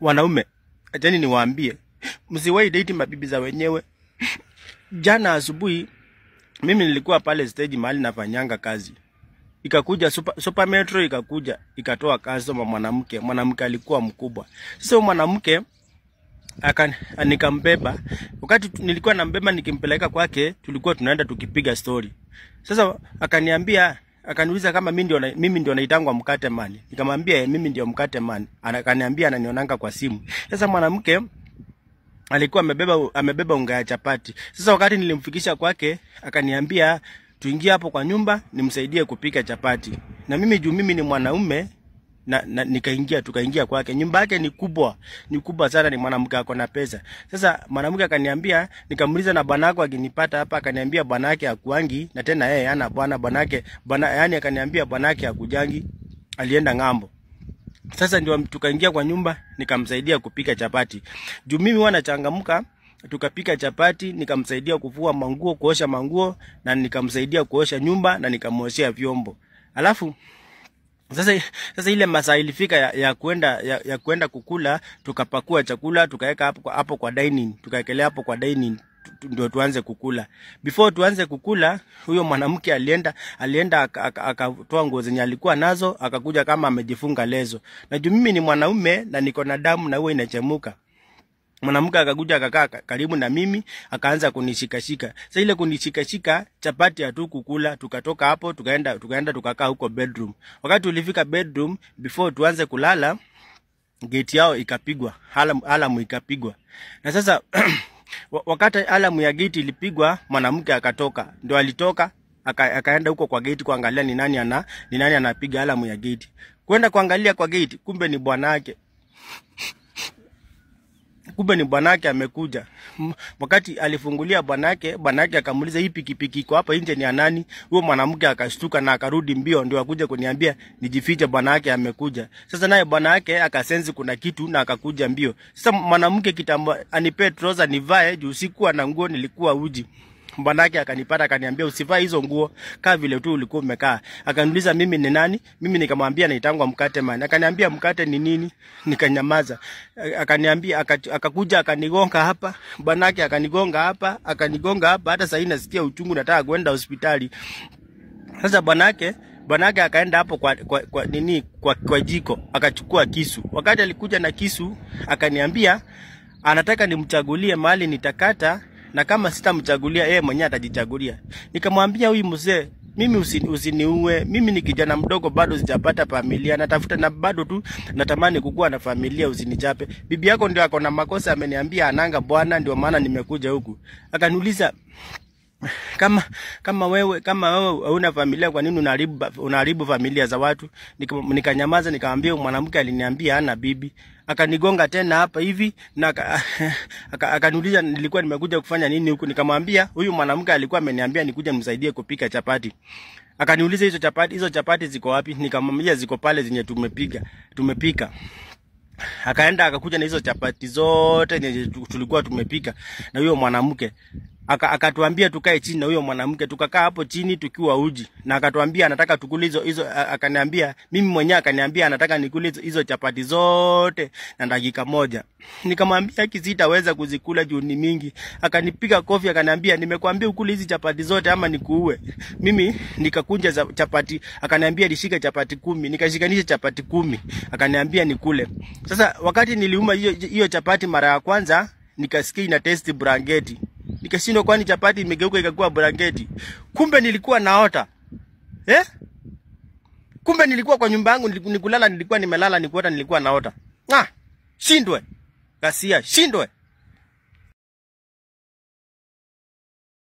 Wanaume, acheni niwaambie, msiwahi date mabibi za wenyewe. Jana asubuhi mimi nilikuwa pale stage mahali nafanyanga kazi. Ikakuja super metro ikakuja ikatoa customer mwanamke. Mwanamke alikuwa mkubwa. Sasa mwanamke nikambeba. Wakati nilikuwa nambeba nikimpeleka kwake, tulikuwa tunaenda tukipiga story. Sasa akaniambia, akaniuliza kama mimi ndio naitangwa Mkate Man. Nikamwambia mimi ndio Mkate Man. Akaniambia ananionanga kwa simu. Sasa mwanamke alikuwa amebeba unga ya chapati. Sasa wakati nilimfikisha kwake, akaniambia tuingie hapo kwa nyumba nimsaidie kupika chapati. Na mimi juu mimi ni mwanaume na nikaingia, tukaingia kwake. Nyumba yake ni kubwa, ni kubwa sana, ni mwanamke ako na pesa. Sasa mwanamke akaniambia, nikamuuliza na bwana wako akinipata hapa, akaniambia bwana yake hakuangi na tena yeye hana bwana, bwanake bwana, yani akaniambia bwana yake hakujangi, alienda ng'ambo. Sasa ndio tukaingia kwa nyumba nikamsaidia kupika chapati. Juu mimi huwa nachangamka, tukapika chapati, nikamsaidia kufua manguo, kuosha manguo, na nikamsaidia kuosha nyumba na nikamuoshea vyombo. Alafu sasa ile masaa ilifika ya kuenda kukula, tukapakua chakula, tukaweka hapo kwa dining, tukaekelea hapo kwa dining ndio tuanze kukula. Before tuanze kukula, huyo mwanamke alienda akatoa nguo zenye alikuwa nazo, akakuja kama amejifunga lezo. Na juu mimi ni mwanaume na niko na damu na huwa inachemuka. Mwanamke akakuja akakaa karibu na mimi, akaanza kunishikashika. Sasa ile kunishikashika, chapati hatukukula, tukatoka hapo, tukaenda tukakaa huko bedroom. Wakati tulifika bedroom, before tuanze kulala, gate yao ikapigwa, alarm ikapigwa. Na sasa wakati alarm ya gate ilipigwa, mwanamke akatoka. Ndio alitoka, akaenda huko kwa gate kuangalia ni nani anapiga alarm ya gate. Kwenda kuangalia kwa gate, kumbe ni bwanake. Kumbe ni bwanake amekuja. Wakati alifungulia bwanake, bwanake akamuuliza hii pikipiki iko hapa nje ni ya nani? Huyo mwanamke akashtuka na akarudi mbio ndio akuja kuniambia nijifiche, bwanake amekuja. Sasa naye bwanake akasense kuna kitu na akakuja mbio. Sasa mwanamke kitambo anipe trouser nivae juu sikuwa na nguo, nilikuwa uji. Bwanake akanipata akaniambia usivae hizo nguo, kaa vile tu ulikuwa umekaa. Akaniuliza mimi ni nani? Mimi nikamwambia naitangwa Mkate Man. Akaniambia mkate ni nini? Nikanyamaza. Akaniambia akakuja akanigonga hapa. Bwanake akanigonga hapa, akanigonga hapa, hata sasa nasikia uchungu nataka kwenda hospitali. Sasa bwanake akaenda hapo kwa jiko, akachukua kisu. Wakati alikuja na kisu, akaniambia anataka nimchagulie mali nitakata, na kama sitamchagulia yeye mwenyewe atajichagulia. Nikamwambia huyu mzee, mimi usiniue, mimi ni kijana mdogo bado sijapata familia, natafuta na bado tu natamani kukua na familia, usinichape. Bibi yako ndio ako na makosa, ameniambia ananga bwana, ndio maana nimekuja huku. Akaniuliza kama wewe hauna familia kwa nini unaharibu familia za watu? Nikanyamaza, nikamwambia mwanamke aliniambia hana bibi. Akanigonga tena hapa hivi na akaniuliza nilikuwa nimekuja kufanya nini huku. Nikamwambia huyu mwanamke alikuwa ameniambia nikuje nimsaidie kupika chapati. Akaniuliza hizo chapati ziko wapi? Nikamwambia ziko pale zenye tumepika. Akaenda akakuja na hizo chapati zote zenye tulikuwa tumepika na huyo mwanamke. Akatuambia tukae chini na huyo mwanamke, tukakaa hapo chini tukiwa uji, na akatuambia anataka tukule hizo, akaniambia mimi mwenyewe, akaniambia anataka nikule hizo chapati zote na dakika moja. Nikamwambia sitaweza kuzikula juu ni mingi. Akanipiga kofi akaniambia nimekuambia ukule hizi chapati zote ama nikuue. Mimi nikakunja chapati, akaniambia nishike chapati 10, nikashikanisha chapati 10, akaniambia nikule. Sasa wakati niliuma hiyo chapati mara ya kwanza, nikasikia ina taste blanketi. Nikashindwa kwani chapati imegeuka ikakuwa blanketi. Kumbe nilikuwa naota. Kumbe nilikuwa kwa nyumba yangu nikulala, nilikuwa nimelala, nikuota nilikuwa naota. Shindwe. Ghasia, shindwe.